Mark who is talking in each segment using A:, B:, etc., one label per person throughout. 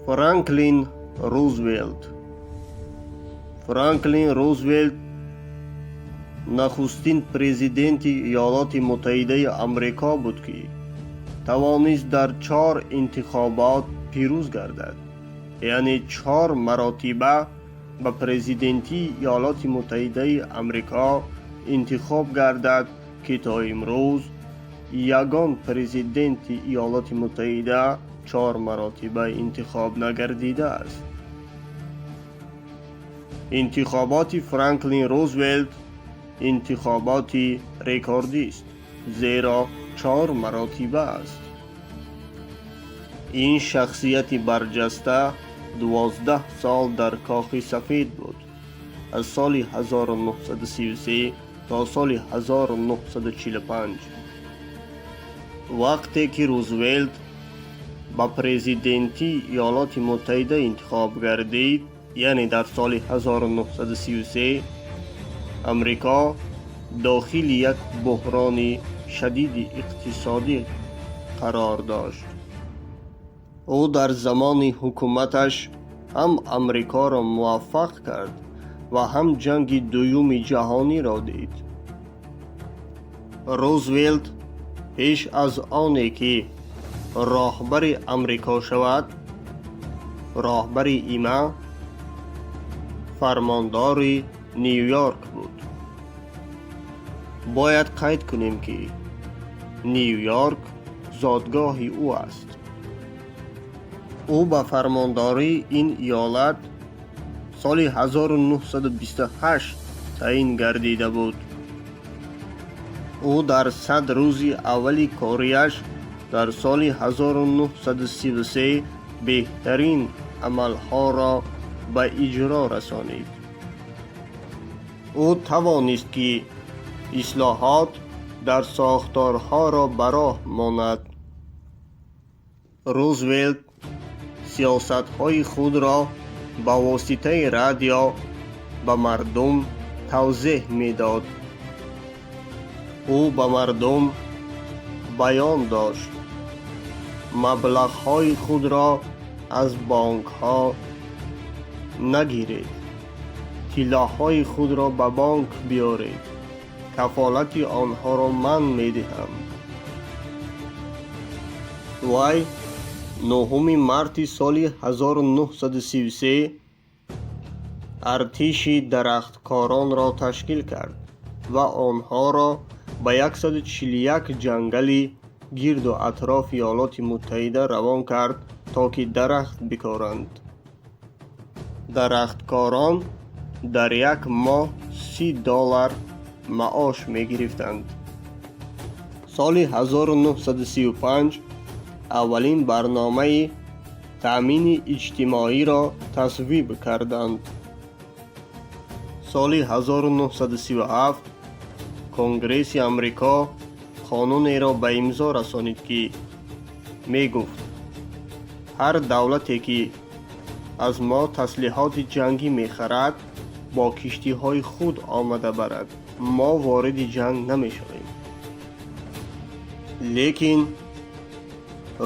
A: Франклин Рузвелт. Франклин Рузвелт нахустин президенти Иёлоти Муттаҳидаи Амрико буд, ки тавонист дар чор интихобот пирӯз гардад, яъне чор маротиба ба президентии Иёлоти Муттаҳидаи Амрико интихоб гардад, ки то имрӯз ягон президенти Иёлоти Муттаҳида чор маротиба интихоб нагардидааст. Интихоботи Франклин Рузвелт интихоботи рекордист, зеро чор маротиба аст. Ин шахсияти барҷаста 12 сол дар Кохи Сафед буд, аз соли 1933 то соли 1945. Вақте ки Рузвелт ба президентии Иёлоти Муттаҳида интихоб гардид, яъне дар соли 1933, Амрико дохили як буҳрони шадиди иқтисодӣ қарор дошт. Ӯ дар замони ҳукуматаш ҳам Амрикоро муваффақ кард ва ҳам Ҷанги Дуюми Ҷаҳониро дид. Рузвелт пеш аз оне ки роҳбари Амрико шавад, роҳбари ИМА, фармондори Ню-Йорк буд. Бояд қайд кунем, ки Ню-Йорк зодгоҳи ӯ аст. Ӯ ба фармондории ин иёлат соли 1928 таъин гардида буд. Ӯ дар 100 рӯзи аввали кориаш дар соли 1933 беҳтарин амалҳоро ба иҷро расонид. Ӯ тавонист, ки ислоҳот дар сохторҳоро ба роҳ монад. Рузвелт сиёсатҳои худро ба воситаи радио ба мардум тавзеҳ медод. Ӯ ба мардум баён дошт: маблағҳои худро аз бонкҳо нагиред, тиллоҳои худро ба бонк биёред, кафолати онҳоро ман медиҳам. Вай 9 марти соли 1933 артиши дарахткоронро ташкил кард ва онҳоро ба 141 ҷангали гирду атрофи Иёлоти Муттаҳида равон кард, то ки дарахт бикоранд. Дарахткорон дар як моҳ 30 доллар маош мегирифтанд. Соли 1935 аввалин барномаи таъмини иҷтимоиро тасвиб карданд. Соли 1937 Конгресси Амрико қонунеро ба имзо расонид, ки мегуфт, ҳар давлате ки аз мо таслиҳоти ҷангӣ мехарад, бо киштиҳои худ омада барад, мо вориди ҷанг намешавем. Лекин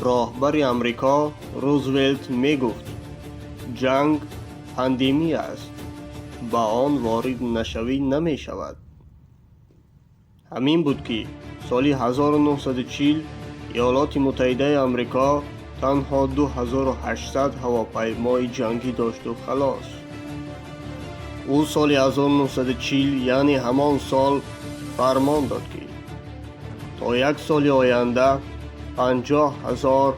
A: роҳбари Амрико Рузвелт мегуфт, ҷанг пандемия аст, ба он ворид нашавӣ намешавад. Ҳамин буд, ки соли 1940 Иёлоти Муттаҳидаи Амрико танҳо 2800 ҳавопаймои ҷангӣ дошту халос. Ӯ соли 1940, яъне ҳамон сол, фармон дод, ки то як соли оянда 50 000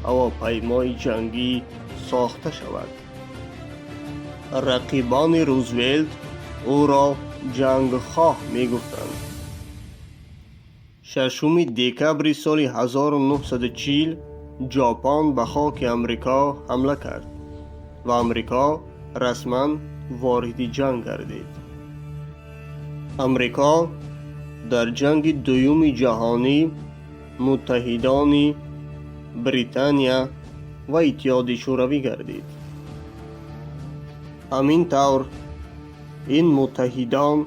A: ҳавопаймои ҷангӣ сохта шавад. Рақибони Рузвелт ӯро ҷангхоҳ мегуфтанд. 6 декабри соли 1940 Ҷопон ба хоки Амрико ҳамла кард ва Амрико расман вориди ҷанг гардид. Амрико дар Ҷанги Дуюми Ҷаҳонӣ муттаҳидони Британия ва Иттиҳоди Шӯравӣ гардид. Ҳамин тавр, ин муттаҳидон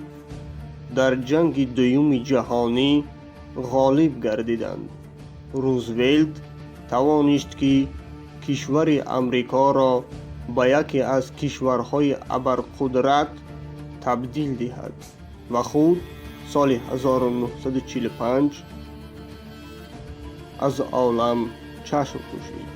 A: дар Ҷанги Дуюми Ҷаҳонӣ ғолиб гардиданд. Рузвелт тавонист, ки Кишвари Амрикоро ба яке аз кишварҳои абарқудрат табдил диҳад ва худ соли 1945 аз олам чашм пӯшид.